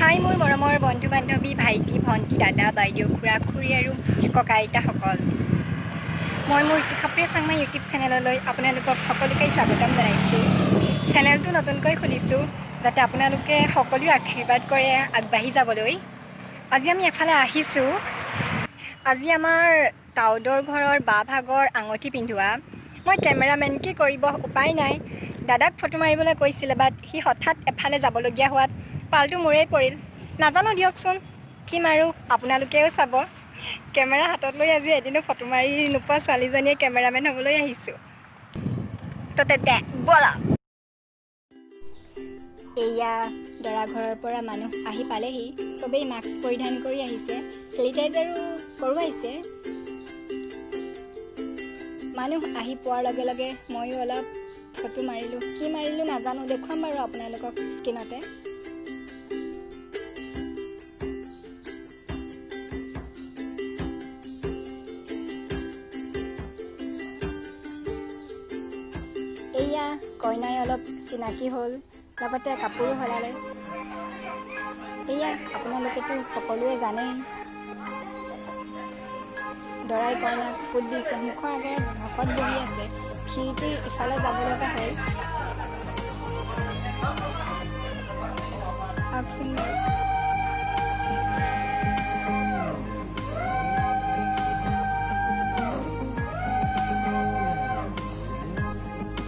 হাই মোৰ মৰমৰ বন্ধু বান্ধৱী, ভাইটি ভণ্টি, দাদা বাইদেউ, খুৰা খুৰী আৰু ককা আইতাসকল, মই মোৰ শিখাপ্ৰিয়া চাংমা ইউটিউব চেনেললৈ আপোনালোকক সকলোকে স্বাগতম জনাইছোঁ। চেনেলটো নতুনকৈ খুলিছোঁ যাতে আপোনালোকে সকলোৱে আশীৰ্বাদ কৰে আগবাঢ়ি যাবলৈ। আজি আমি এফালে আহিছোঁ। আজি আমাৰ টাউদৰ ঘৰৰ বা ভাগৰ আঙুঠি পিন্ধোৱা। মই কেমেৰামেন, কি কৰিব উপায় নাই। দাদাক ফটো মাৰিবলৈ কৈছিলে, বাট সি হঠাৎ এফালে যাবলগীয়া হোৱাত পালটো মোৰেই পৰিল। নাজানো দিয়কচোন কি মাৰোঁ, আপোনালোকেও চাব। কেমেৰা হাতত লৈ আজি এদিনো ফটো মাৰি নোপোৱা ছোৱালীজনীয়ে কেমেৰামেন হ'বলৈ আহিছোঁ। তো তেন্তে ব'লা। এয়া দৰা ঘৰৰ পৰা মানুহ আহি পালেহি। চবেই মাস্ক পৰিধান কৰি আহিছে, চেনিটাইজাৰো কৰোৱাইছে। মানুহ আহি পোৱাৰ লগে লগে ময়ো অলপ ফটো মাৰিলোঁ। কি মাৰিলোঁ নাজানো, দেখুৱাম বাৰু আপোনালোকক স্ক্ৰীণতে। এয়া কইনাই অলপ চিনাকি হ'ল, লগতে কাপোৰো সলালে। এয়া আপোনালোকেতো সকলোৱে জানেই, দৰাই কইনাক ফুট দিছে। মুখৰ আগত ভকত বহি আছে, খিৰিকীৰ ইফালে যাব লগা হ'ল। চাওকচোন বাৰু।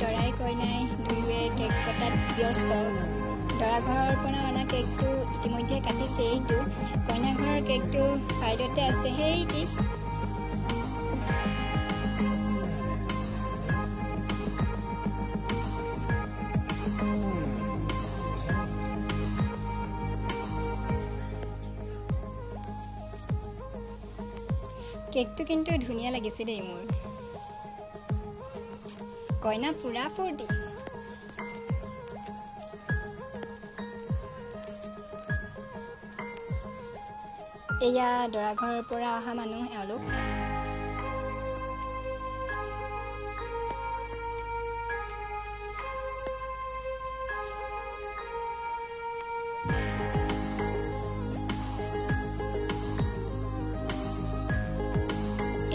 দৰাই কইনাই দুয়োৱে কেক কটাত ব্যস্ত। দৰা ঘৰৰ পৰা অনা কেকটো ইতিমধ্যে কাটিছে। এইটো কইনা ঘৰৰ কেকটো ছাইডতে আছে, সেইটি। কেকটো কিন্তু ধুনীয়া লাগিছে দেই মোৰ। কইনা পুৰা ফূৰ্তি। এয়া দৰা ঘৰৰ পৰা অহা মানুহ এওঁলোক।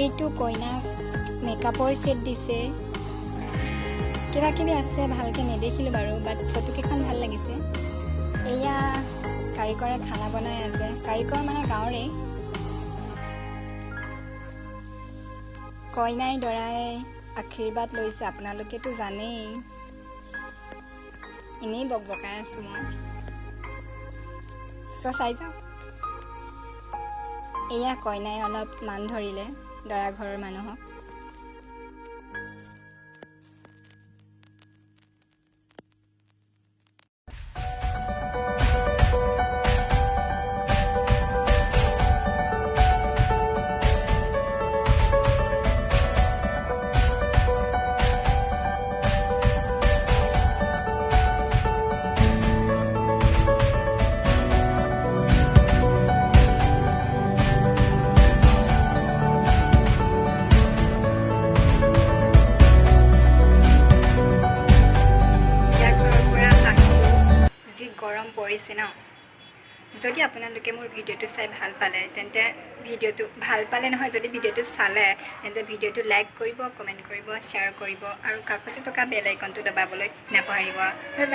এইটো কইনাক মেকআপৰ ছেট দিছে। কিবা কিবি আছে, ভালকৈ নেদেখিলোঁ বাৰু, বাট ফটোকেইখন ভাল লাগিছে। এয়া কাৰিকৰে খানা বনাই আছে। কাৰিকৰ মানে গাঁৱৰে। কইনাই দৰাই আশীৰ্বাদ লৈছে, আপোনালোকেতো জানেই। এনেই বক বকাই আছোঁ মই, চ' চাই যাওঁ। এয়া কইনাই অলপ মান ধৰিলে দৰা ঘৰৰ মানুহক। গৰম পৰিছে ন। যদি আপোনালোকে মোৰ ভিডিঅ'টো চাই ভাল পালে, তেন্তে ভিডিঅ'টো ভাল পালে নহয়, যদি ভিডিঅ'টো চালে তেন্তে ভিডিঅ'টো লাইক কৰিব, কমেণ্ট কৰিব, শ্বেয়াৰ কৰিব আৰু কাষতে থকা বেল আইকনটো দবাবলৈ নাপাহৰিব। Bye bye.